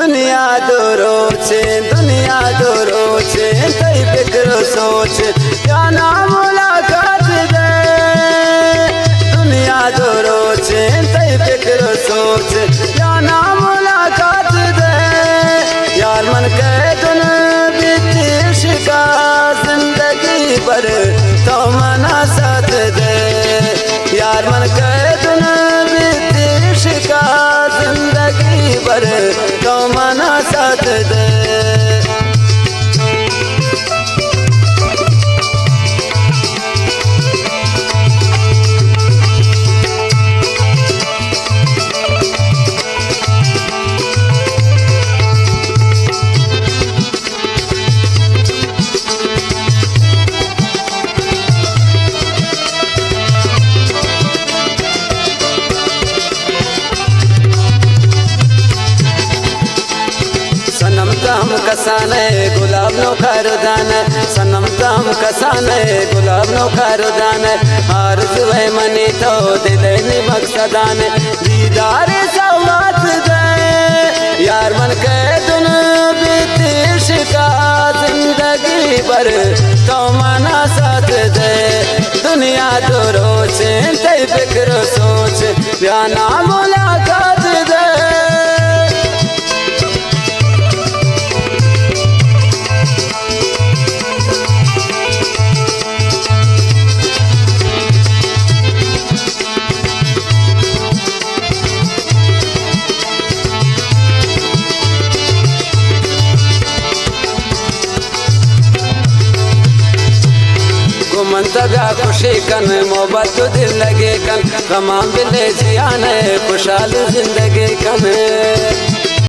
دنیا دو روچیں، دنیا دو روچیں، تئی فکر و سوچ، یا نا ملاقات دے۔ دنیا دو روچیں، تئی فکر و سوچ، یا نا ملاقات دے۔ یار من کئے دن بیتی شکا زندگی بھر، تو منا ساتھ دے۔ یار من کئے دن بیتی شکا زندگی بھر، تو منا ساتھ دے۔ صنم تام کسان ءِ گلاب نو کاردان ءِ، صنم تام کسان ءِ گلاب نو کاردان ءِ، آرزو ءِ منی تو دل ءِ نی مقصدان ءِ، دیدار سوات دے۔ یار من کئے دن بیتی شکا زندگی بھر، تو منا ساتھ دے۔ دنیا دو روچیں، تئی فکر و سوچ، بیا نا ملاقات دے۔ گوں من تگا خوشی کن، محبت و دل لگے کن، غمان بلے جیان ءِ خوشحال زندگی کن۔